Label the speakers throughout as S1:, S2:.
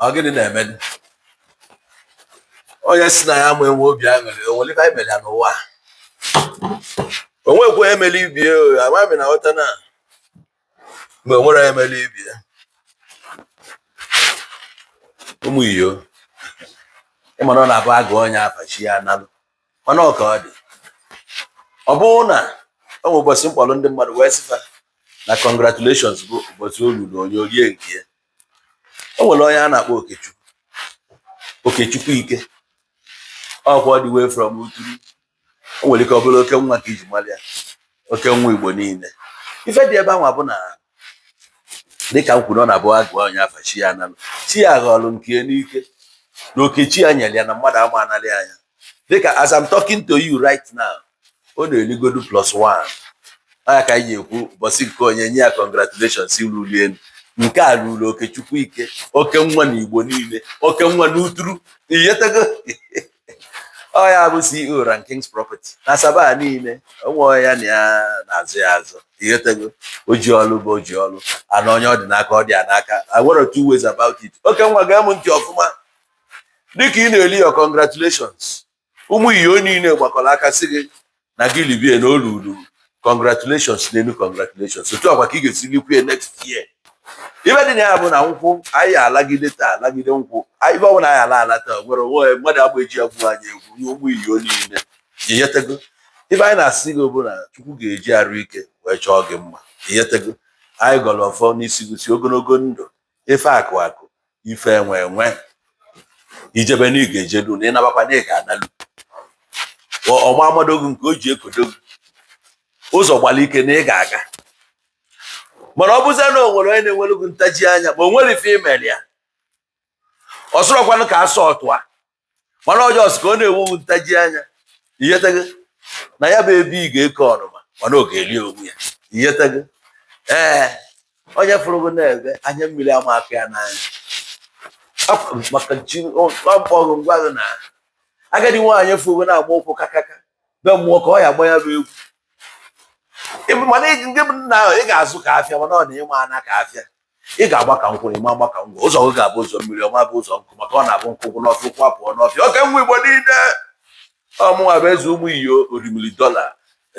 S1: Ọ gịnị na-eme? Onye si na ya ma enwe obi aṅụrị, o nwere ife anyị mere ya n'ụwa a? O nwekwa onye mere ibie o, amaghị na ghọta na mgbe o nwere onye mere ibie. Ụmụ iyo, ị ma na ọ na-abụ agụ onye afa, chi ya analụ, mana ọ ka ọ dị. Ọ bụrụ na o nwe ụbọchị mkpọrọ ndị mmadụ wee sị fa na congratulations bụ ụbọchị o ruru onye orie nke ya. O nwere onye a na-akpọ Okechukwu, Okechukwu Ike, ọkwa all the way from Uturu. O nwere ike ọ bụrụ oke nwa ka iji mara ya, oke nwa Igbo niile. Ife dị ebe ahụ bụ na, dịka m kwuru, ọ na-abụ agụ onye afa, chi ya analụ. Chi ya ghọrọ nke ya n'ike na oke chi ya nyere ya na mmadụ ama analị anya. Dịka as I'm talking to you right now, ọ na-eligodu plus one. Anya ka anyị ji ekwu ụbọchị nke onye nye ya congratulations ruru elu. Nke a ruru Okechukwu Ike, oke nwa na Igbo niile, oke nwa n'Uturu. Iyetego ọ ya bụ CEO Rankings Property na Asaba niile. Onwe ya na ya na-azụ ya azụ. Iyetego oji ọlụ bụ oji ọlụ ana onye ọ dị n'aka, ọ dị ya n'aka. I nwere two ways about it. Oke nwa, gee m ntị ọfụma. Dịka ị na-eli your congratulations, ụmụ iyo niile gbakọrọ aka sị gị na gị libie na olulu congratulations n'elu congratulations. Otu akwa ka ị ga-esi likwe next year. Ibe dị na ya bụ na nkwụ anyị alagide taa, alagide nkwụ. Ibe ọbụla anyị ala ala taa, nwere onwe mmadụ agba eji egwu anyị egwu nye ụmụ iyo niile. Inyetego ife anyị na-asị gị bụ na Chukwu ga-eji arụ ike wee chọọ gị mma. Inyetego anyị gọrọ ọfọ n'isi gị si ogologo ndụ, ife akụ akụ, ife enwe enwe, ijebe na ị ga-ejedu na ịnabakwa na ị ga-analụ ọma amadogu nke o ji ekodogu ụzọ gbara ike na ị ga-aga. Mana ọ bụzie na o nwere onye na-enwere gị ntaji anya, ma o nwere ife imere ya, ọ sọrọkwanụ ka asọ ọtụa, mana ọjọọ sị ka ọ na-enwe gị ntaji anya. Ihetego na ya bụ ebe ị ga-eke ọnụma, mana ọ ga-eri onwe ya. Ihetego ee, onye fụrụ gị na-ebe anya mmiri ama aka ya n'anya maka chi ọmkpọgụ. Ngwa gị na agadi nwaanyị fụrụ na-agba ụkwụ kakaka be mmụọ ka ọ ya agba ya bụ egwu. Mana ndị bụ nna ahụ, ị ga-azụ ka afịa, mana ọ na ịma ana ka afịa ị ga-agba ka nkwụ, ịma agba ka ngwọ. Ụzọ gị ga-abụ ụzọ mmiri, ọma bụ ụzọ nkụ, maka ọ na-abụ nkwụ n'ọfịa, ụkwụ apụọ n'ọfịa. Oke nwa Igbo niile, ọmụnwa bụ eze ụmụ iyo, orimili dọla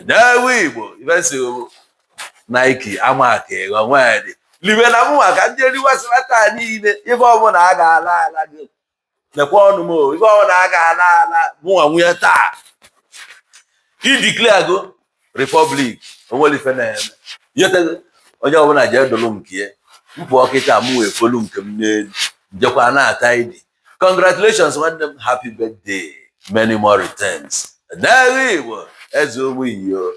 S1: na-ewe Igbo. Ifesi Nike ama ka ịghọ nwedị libe na mụnwa ka ndị eriwasịra taa niile. Ife ọbụla a ga-ala ala gị lekwa ọnụ m o, ife ọbụla a ga-ala ala mụnwa nwunye taa i declare go republic. Onwere ife na-eme yetego onye ọbụla jee dụrụ nke ya mpụ kịta, mụ wee folu nke m n'elu njekwa na-ata idi. Congratulations, nwanne m, happy birthday, many more returns. N'agha Igbo, eze ụmụ iyo.